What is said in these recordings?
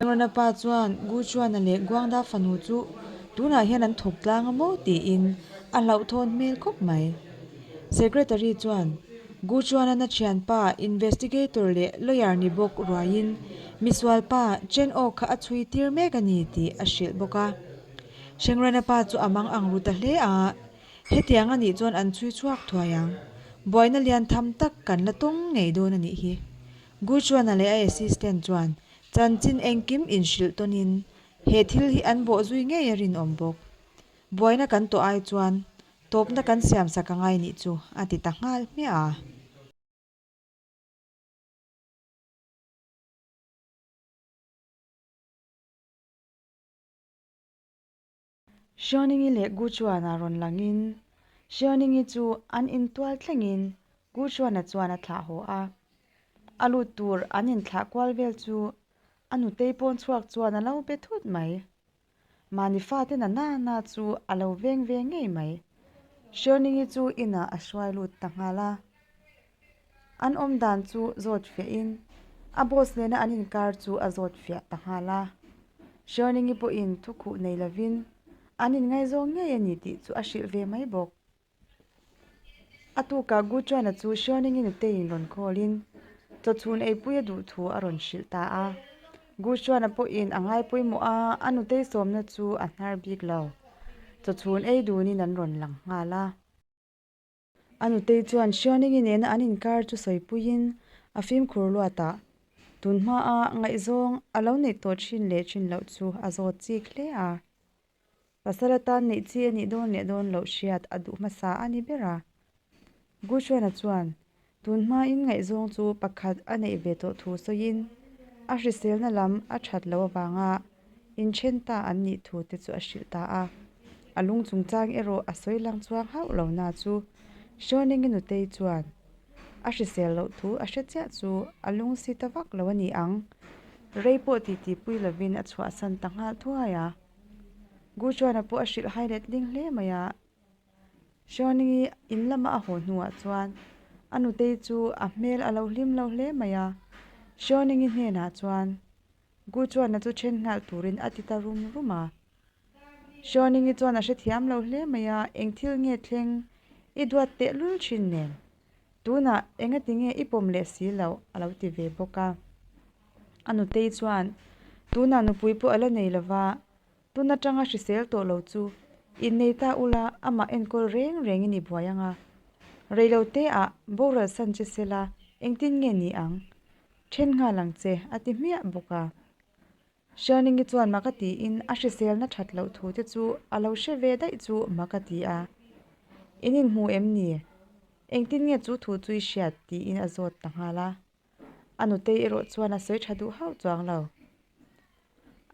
Rana pa chuan Gu Chuana leh Guangda fanu chu tunah hian an thawk tlang a maw tiin a hlauhthawn hmel khawp mai. Secretary chuan Gu Chuanan a thianpa investigator leh lawyer ni bawk ruaiin misual pa Chen Aw kha a chhui tir mek a ni tih a hrilh bawk a. Shengrana pa chu a mang ang ru ta hle a, hetiang a nih chuan an chhui chhuak thuai ang. Buaina lian tham tak kan la tawng ngei dawn a nih hi. Gu Chuana leh a assistant chuan Chanchin engkim inhrilh tawnin he thil hi an bawh zui ngei a rinawm bawk. Buaina kan tawh ai chuan tawpna kan siam sak a ngai nih chu a ti ta nghal hmiah a. Xiaoningi leh Gu Chuana rawn langin Xiaoningi chu an intual thlengin Gu Chuana chuan a thlah haw a. A lut tur an inthlah kual vel chu a nutei pawn chhuak chuan a lo be thut mai. Mahni fate na na na chu a lo veng ve ngei mai. Xiaoningi chu inah a hruai lut ta nghal a. An awm dan chu zawt fiahin a boss nena an inkar chu a zawt fiah ta nghal a. Xiaoningi pawhin thukhuh nei lovin an inngaizawng ngei a ni tih chu a hrilh ve mai bawk. A tukah Gu Chuana chu Xiaoningi nuteiin rawn call-in chawchhun eipui a duh thu a rawn hrilh ta a. Gu Chuana pawhin a ngai pawimawh a, a nutei sawmna chu a hnar bik lo. Chawchhun ei dunin an rawn lang nghal a. A nutei chuan Xiaoningi nena an inkar chu sawipuiin a fimkhur luat a, tun hmaa ngaihzawng a lo neih tawh thin leh thin loh chu a zawt chik hle a. Pasal atan neih chi a nih dawn leh dawn loh hriat a duh hmasa a ni ber a. Guchuana chuan tun hmain ngaihzawng chu pakhat a neih ve tawh thu sawiin a hriselna lam a that loh avanga inthen ta an nih thu te chu a hrilh ta a. A lung chungchang erawh a sawi lang chuang hauh lo na chu Hriawnengi nutei chuan a hrisel loh thu a hre chiah chu a lung si ta vak lo a ni ang. Rei pawh titi pui lovin a chhuahsan ta nghal thuai a. Gu Chuana pawh a hrilh hai let ling hle mai a. Hriawnengi in lama a haw hnuah chuan a nutei chu a hmel a lo hlim lo hle mai a. Hriawnengi hnenah chuan Gu Chuana chu then nghal turin a ti ta rum rum a. Hriawnengi chuan a hrethiam lo hle mai a, eng thil nge thleng i duat tehlul thin nen? Tunah engati nge i pawm leh si loh? a lo ti ve bawk a. A nutei chuan, Tunah nupui pawh a la nei lo va, tun atanga hrisel tawh lo chu innei ta ula amah enkawl reng rengin i buai ang a. Reiloteah boral san che sela engtin nge ni ang? Then nghal ang che, a ti hmiah bawk a. Hrianingi chuan mak a tiin a hriselna that loh thu te chu a lo hre ve daih chu mak a ti a. In inhmu em ni? Engtin nge chu thu chu i hriat? tiin a zawt ta nghal a. A nutei erawh chuan a sawi tha duh hauh chuang lo.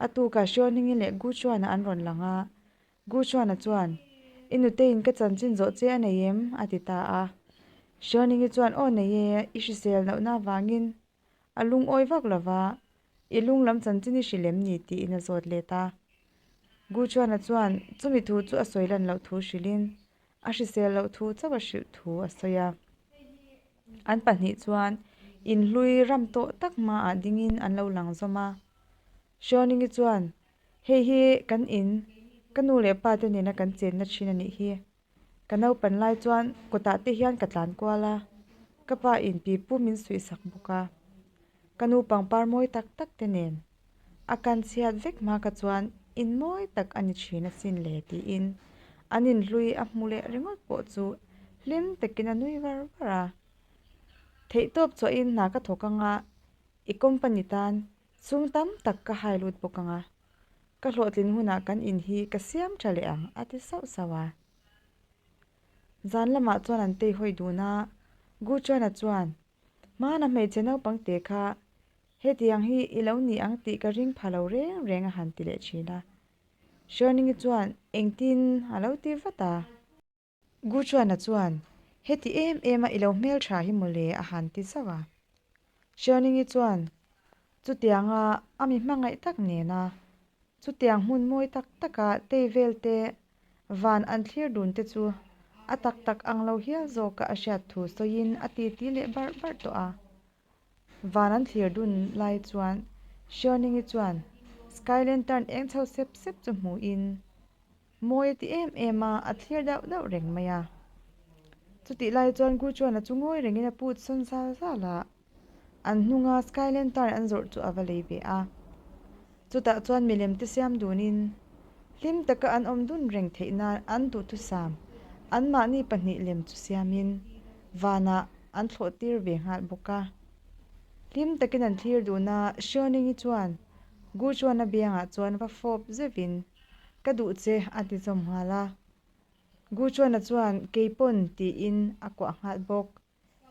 A tukah Hrianingi leh Gu Chuana an rawn lang a. Gu Chuana chuan, I nuteiin ka chanchin zawh che a nei em? a ti ta a. Hrianingi chuan, Aw nei e, i hrisel lohna avangin A lungawi vak lo va, I lung lam chanchin i hrilh em ni? tiin a zawt let a. Gu Chuana chuan chumi thu chu a sawi lan loh thu hrilhin a hrisel loh thu chauh a hrilh thu a sawi a. An pahnih chuan inhlui ram tawh tak hmaah dingin an lo lang zawm a. Hriawnengi chuan, Hei hi kan in, ka nu leh pa te nena kan chenna thin a nih hi. Ka naupan lai chuan kawtah te hian ka tlan kual a, ka pa in pipu min suih sak bawk a. Ka nu pangpar mawi tak tak te nen a kan chhiat vek hma ka chuan in mawi tak a ni thin asin le tiin an inhlui a hmu leh ringawt pawh chu hlim takin a nui var var a. Theihtawp chhuahin hna ka thawk anga i company tan sum tam tak ka hai lut bawk anga. Ka hlawhtlin hunah kan in hi ka siam tha leh ang a ti sauh sauh a. Zan lamah chuan an tei hawi dun a, Gu Chuana chuan, Hmana hmeichhe naupang te kha hetiang hi i lo ni ang tih ka ring pha lo reng reng a han ti leh thin a. Hrianingi chuan engtin a lo ti vat a. Gu Chuana chuan, Heti em em a i lo hmeltha hi mawle a han ti zauh a. Hrianingi chuan, Chutianga a mi hmangaih tak nena chutiang hmun mawi tak taka tei vel te van an thlir dun te chu a tak tak ang lo hial zawka a hriat thu sawiin a titi leh barh barh tawh a. Van an thlir dun lai chuan Hrianingi chuan. Sky lantern eng chho sep sep chu hmuhin mawi a ti em em a, a thlir dauh dauh reng mai a. Chutih lai chuan Gu Chuan-a chu ngawi rengin a put sawn zal zal a, an hnunga sky lantern an zawrh chu a va lei ve a. Chutah chuan milem te siam dunin hlim taka an awm dun reng theih nan an duhthusam anmahni pahnih lem chu siamin vanah an thlawh tir ve nghal bawk a. Hlim takin an thlir dun a, Hriawnengi chuan Gu Chuana biangah chuan va fawp zeuhin, Ka duh che, a ti zawm nghal a. Gu Chuana chuan, Kei pawn, tiin a kuah nghal bawk.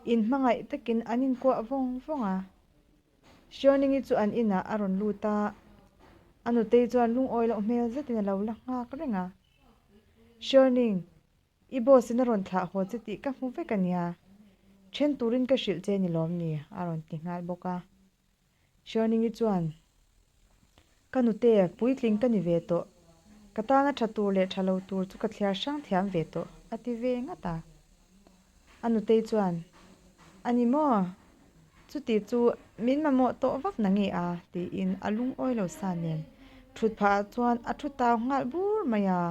Inhmangaih takin an inkuah vawng vawng a. Hriawnengi chu an inah a rawn lut a, a nutei chuan lungawi loh hmel zetin a lo la nghak reng a. Hriawning, I boss in a rawn thlah haw che tih ka hmu vek a nia, then turin ka hrilh che ni lawm ni? a rawn ti nghal bawk a. Hriawnengi chuan, Ka nute, puitling ka ni ve tawh. Ka tana tha tur leh tha lo tur chu ka thliar hrang thiam ve tawh, a ti ve ngat a. A nutei chuan, A ni maw? Chuti chu min mamawh tawh vak na nge a? tiin a lungawi lo sa nen thut phah ah chuan a thu tau nghal bur mai a.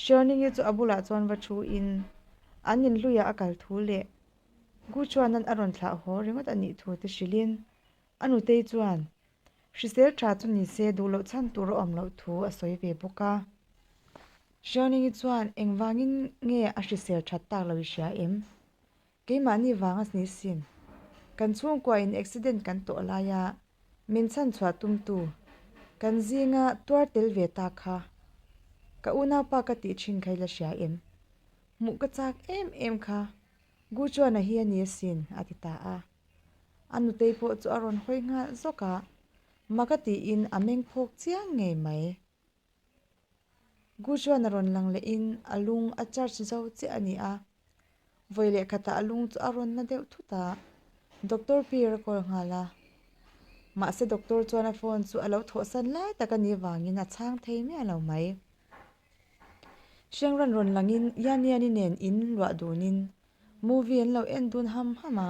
Hriawnengi chu a bulah chuan va thu in an inhluiah a kal thu leh Gu chuan an a rawn thlah haw ringawt a nih thu te hrilh in a nutei chuan hrisel tha chu ni se duh loh chhan tur a awm loh thu a sawi ve bawk a. Hriawnengi chuan engvangin nge a hrisel that tak lo i hria em? Keimahni vanga ni sin. Kan chhungkua in accident kan tawh laia min chhanchhuah tumtu kan zinga tuar tel ve ta kha ka unaupa ka tih thin kha i la hria em? Hmuh ka chak em em kha Gu chuan a hi a ni asin a ti ta a. A nutei pawh chu a rawn hawi nghal zawk a, mak a tiin a meng phawk chiang ngei mai. Gu chuan a rawn lang lehin a lung a charge zo chiah a ni a, vawi leh khatah a lung chu a rawn na deuh thut a, Doctor Peer a call nghal a. Mahse doctor chuan a phone chu a lo thawhsan lai tak a nih vangin a chhang thei miah lo mai. Hriangran rawn langin Yaniani nen in luah dunin movie an lo en dun ham ham a,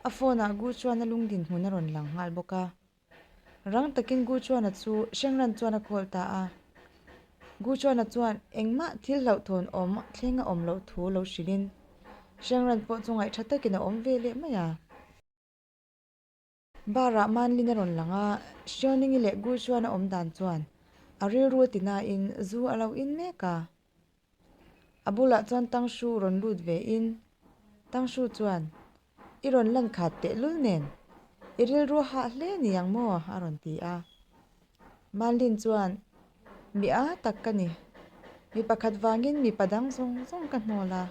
a phone ah Gu chuan a lung dinhmun a rawn lang nghal bawk a. Rang takin Gu Chuana chu Shengran chuan a call ta a. Gu Chuana chuan engmah thil hlauhthawn awm thleng a awm loh thu lo hrilhin Shengran pawh chu ngaihtha takin a awm ve leh mai a. Bar-ah Manlin a rawn lang a, Hriawnengi leh Gu Chuana awm dan chuan a rilru a ti nain zu a lo in mek a. A bulah chuan Tangshu rawn lut vein Tangshu chuan I rawn lan khat tehlul nen, i rilru a hah hle ni ang maw? a rawn ti a. Manlin chuan, Mi a tak ka ni. Mi pakhat vangin mipa dang zawng zawng ka hnawl a.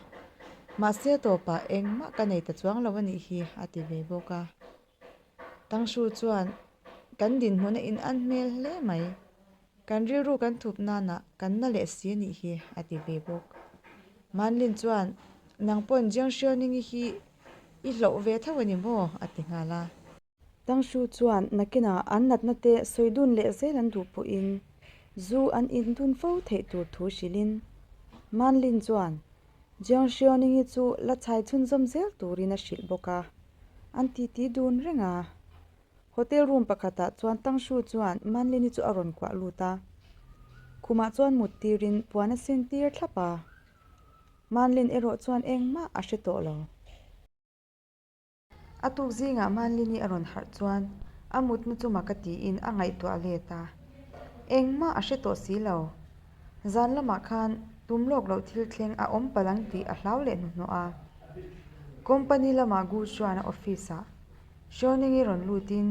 Mahse tawpah engmah ka nei ta chuang lo a nih hi, a ti ve bawk a. Tangshu chuan, Kan dinhmun a in-an hmel hle mai. Kan rilru kan thup nana kan na leh si a nih hi, a ti ve bawk. Manlin chuan, Nang pawn Jiang Xiaoning-i hi i hloh ve tho a ni maw? a ti nghal a. Tang Shu chuan nakinah an natna te sawi dun leh zel an duh pawhin zu an in dun fo theih tur thu hrilhin Manlin chuan Jiang Xiaoning-i chu la chhai chhunzawm zel turin a hrilh bawk a, an titi dun reng a. Hotel room pakhatah chuan Tang Shu chuan Manlini chu a rawn kuah lut a, khumah chuan mut tirin puan a sin tir thlap a. Manlin erawh chuan engmah a hre tawh lo. A tuk zingah Manlini a rawn harh chuan a mutna chu mak a tiin a ngaihtuah let a, engmah a hre tawh si lo. Zan lamah khan tum lawk loh thil thleng a awm palh ang tih a hlau leh hnuhnawh a. Company lamah Gu chuan a office ah Hriawnengi rawn lutin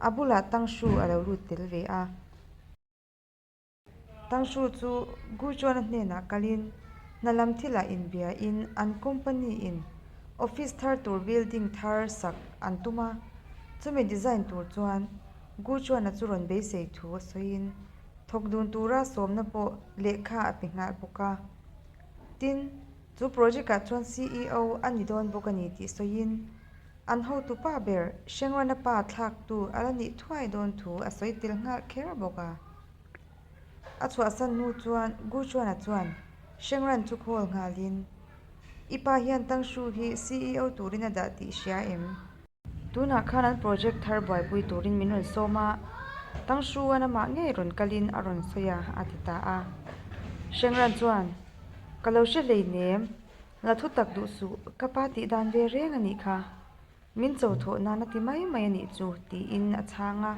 a bulah Tangshu a lo lut tel ve a. Tangshu chu Gu chuan a hnenah kalin hna lam thilah inbiain an company in office thar tur building thar sak an tum a, chumi design tur chuan Gu chuan a chu rawn beisei thu a sawiin thawk dun tura sawmna pawh lehkha a pe nghal bawk a. Tin, chu project ah chuan CEO a ni dawn bawk a ni tih sawiin an hotu pa ber Hrengrana pa thlaktu a la nih thuai dawn thu a sawi tel nghal kher bawk a. A chhuahsan hnu chuan Gu Chuana chuan Hrengran chu call nghalin, I pa hian Tangshu hi CEO turin a dah tih hria em? Tunah khan an project thar buaipui turin min rawn sawm a. Tang Shu-a'n amah ngei rawn kalin a rawn sawi a, a ti ta a. Hrengran chuan, Ka lo hre hleinem, la thu tak duh suh, ka pa tih dan ve reng a nih kha. Min cho thawh nan a ti mai mai a nih chu, tiin a chhang a.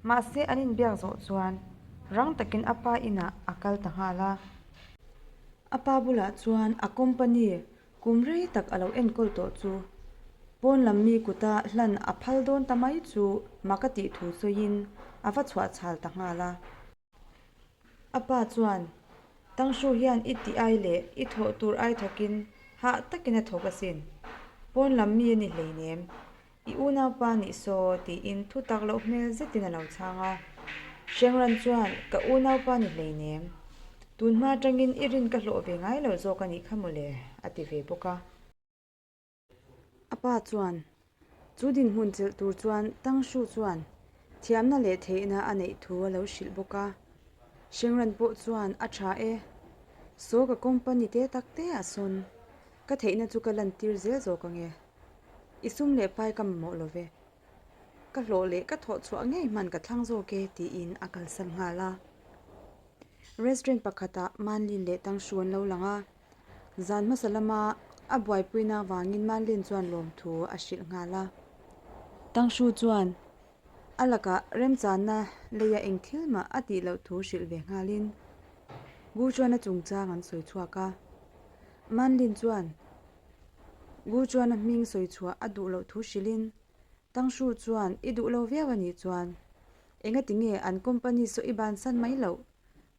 Mahse an inbiak zawh chuan rang takin a pa inah a kal ta nghal a. A pa bulah chuan a company kum rei tak a lo enkawl tawh chu pawn lam mi kuta hlan a phal dawn ta mai chu mak a tih thu sawiin a va chhuah chhal ta nghal a. A pa chuan, Tangshu hian i tih ai leh i thawh tur ai thawkin hah takin a thawk asin. Pawn lam mi a ni hleinem. I unaupa nih saw tiin thu tak loh hmel zetin a lo chhang a. Hrengran chuan, Ka unaupa ni hleinem. Tun hma atangin i rin ka hlawh ve ngai lo zawk a nih kha mawle, a ti ve bawk a. A pa chuan, Chu dinhmun chelh tur chuan Tang Shu chuan thiamna leh theihna a neih thu a lo hrilh bawk a. Hrengran pawh chuan a tha e. Saw ka company te tak te ah sawn ka theihna chu ka lantir zel zawk ange. I sum leh pai ka mamawh lo ve. Ka hlawh leh ka thawh chhuah ngei hman ka thlang zawk e tiin a kalsan nghal a. Restaurant pakhatah Manlin leh Tang Shu an lo lang a. Zan hmasa lama a buaipuina avangin Manlin chuan lawmthu a hrilh nghal a. Tangshu chuan a lakah remchanna leia eng thil mah a tih loh thu hrilh ve nghalin Gu chuan a chungchang an sawi chhuak a. Manlin chuan Gu chuan a hming sawi chhuah a duh loh thu hrilhin Tangshu chuan i duh lo viau a nih chuan engati nge an company saw i bansan mai loh?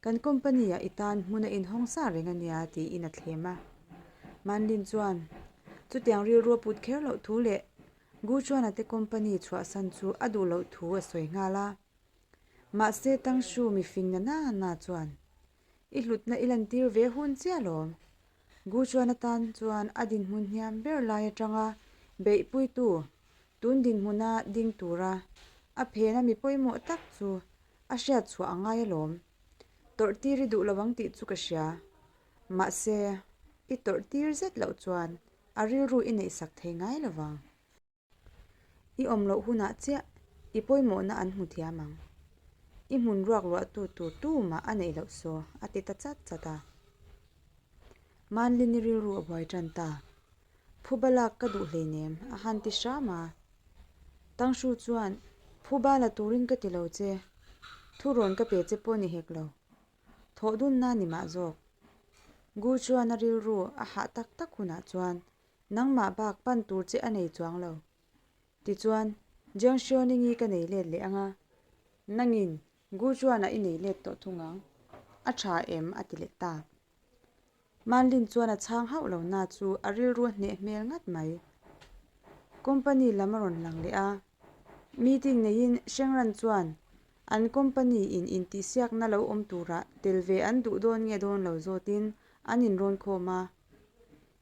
Kan company-ah i tan hmun a inhawng sa reng a nia, tiin a thlem a. Manlin chuan chutiang rilru a put kher loh thu leh Guchuana te company chhuahsan chu a duh loh thu a sawi nghal a. Mahse Tangshu mifing na na na chuan, I hlutna i lantir ve hun chiah lawm. Guchuana tan chuan a dinhmun hniam ber lai atanga beihpuitu tun dinhmuna ding tura a phena mi pawimawh tak chu A hriat chhuah a ngai alawm. Tawrh tir i duh lo ang tih chu ka hria. Mahse, i tawrh tir zet loh chuan a rilru i neihsak thei ngai lo vang. I awm loh hunah chiah i pawimawhna an hmu thiam ang. I hmun ruak ruahtu tur tumah a neih loh saw a ti ta chat chat a. Manlini rilru a buai tan ta. Phuba lak ka duh hleinem, a han ti hram a. Tangshu chuan, Phuba la turin ka ti lo che, thu rawn ka pe che pawh ni hek lo. Thawh dunna ni mah zawk. Gu chuan a rilru a hah tak tak hunah chuan nangmah bak pan tur che a nei chuang lo. Tichuan, Jiang Xiaoning-i ka nei let leh ang a, nangin Gu chuan a i nei let tawh thung ang. A tha em? a ti leh ta. Manlin chuan a chhang hauh lo na chu a rilru a hneh hmel ngat mai. Company lam a rawn lang leh a, meeting neiin Hrengran chuan an company in intihsiakna lo awm turah tel ve an duh dawn nge dawn lo zawtin an inrawn khawm a.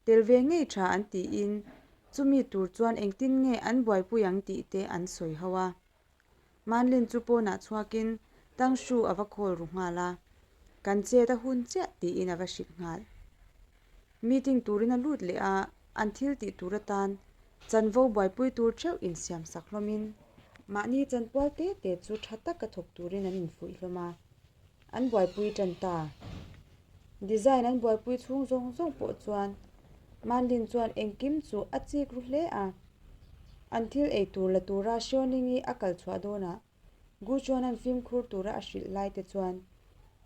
Tel ve ngei tha an tiin chumi tur chuan engtin nge an buaipui ang tih te an sawi ho a. Manlin chu pawnah chhuakin Tangshu a va call ru nghal a, Kan chet a hun chiah tiin a va hrilh nghal. Meeting turin a lut leh a, an thil tih tur atan chanvo buaipui tur theuh insiam sak hlawmin mahni chanpual te te chu tha taka thawk turin an infuih hlawm a, an buaipui tan ta. Design an buaipui chhung zawng zawng pawh chuan Manlin chuan engkim chu a chik ru hle a. An thil ei tur la tura Xiaoning-i a kal chhuah dawnah Gu chuan an fimkhur tura a hrilh lai te chuan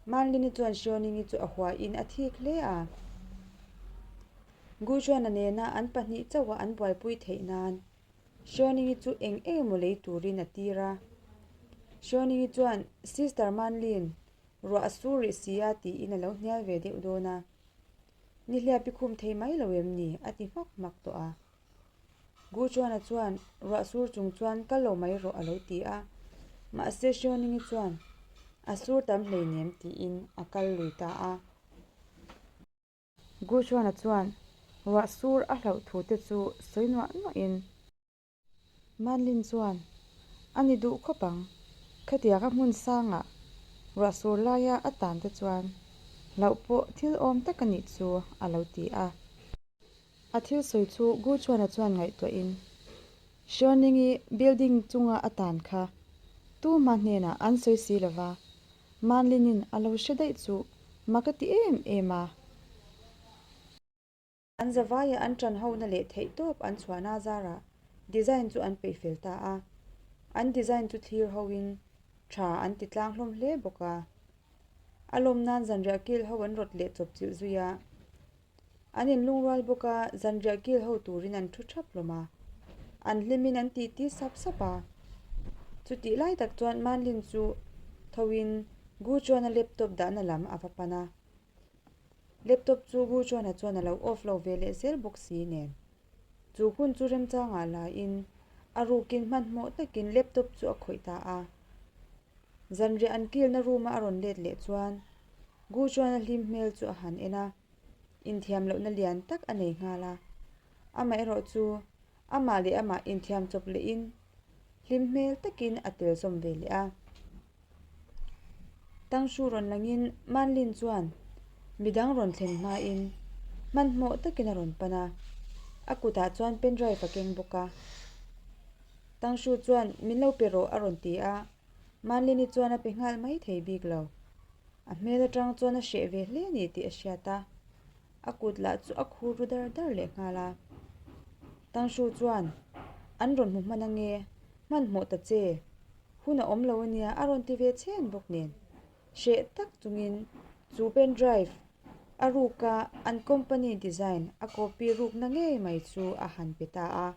Manlin-i chuan Xiaoning-i chu a huain a thik hle a. Gu chuan a nena an pahnih chauha an buaipui theih nan Xiaoning-i chu eng eng emaw lei turin a tir a. Xiaoning-i chuan, Sister Manlin, ruah a sur rih si a tiin a lo hnial ve deuh dawn a. Nihliap i khum thei mai lo em ni? a ti hmak hmak tawh a. Gu Chuana chuan ruah sur chung chuan kal lo mai rawh a lo ti a, mahse Xiaoning-i chuan a sur tam hleinem tiin a kal lui ta a. Gu Chuana chuan ruah sur a hlauh thu te chu sawi nuah nuahin. Manlin chuan, A ni duh khawp ang. Khatiang a hmun sangah ruah sur laia a tan te chuan hlauh pawh thil awm tak a nih chu a lo ti a. A thil sawi chu Gu Chuana chuan ngaihtuahin, Xiaoning-i building chunga a tan kha. Tuma hnenah an sawi si lo va, Manlinin a lo hre daih chu mak a ti em em a. An zavaia an ṭan hona leh theihtawp an chhuahna zarah design chu an peih fel ta a. An design chu thlir hoin ṭha an ti tlang hlawm hle bawk a. A lawm nan zanriah kil ho an rawt leh chawp chilh zui a. An inlungrual bawk a, zanriah kil ho turin an ṭhu ṭhap hlawm a. An hlimin an titi sap sap a. Chutih lai tak chuan Manlin chu thoin Gu chuan a laptop dahna lam a va pan a. Laptop chu Gu chuan-a chuan a lo off lo ve leh zel bawk si nen. Chu hun chu remchangah laiin a rukin hmanhmawh takin laptop chu a khawih ta a. Zanriah an kilna room-a a rawn let leh chuan Gu chuan a hlim hmel chu a han en a, inthiam lohna lian tak a nei nghal a. Amaherawh chu amah leh amah inthiam chawp lehin hlim hmel takin a tel zawm ve leh a. Tangshu rawn langin Manlin chuan midang rawn thlen hmain hmanhmawh takin a rawn pan a, a kutah chuan pendrive a keng bawk a. Tangshu chuan min lo pe rawh a rawn ti a, Manlini chuan a pe nghal mai thei bik lo. A hmel atang chuan a hreh ve hle a ni tih a hriat a, a kut lah chu a khur ru dar dar leh nghal a. Tangshu chuan an rawn hmu hman ange, hmanhmawh ta che. Hun a awm lo ania a rawn ti ve chhen bawk nen. Hreh tak chungin chu pen drive a ruka an company design a copy rukna ngei mai chu a han pe ta a.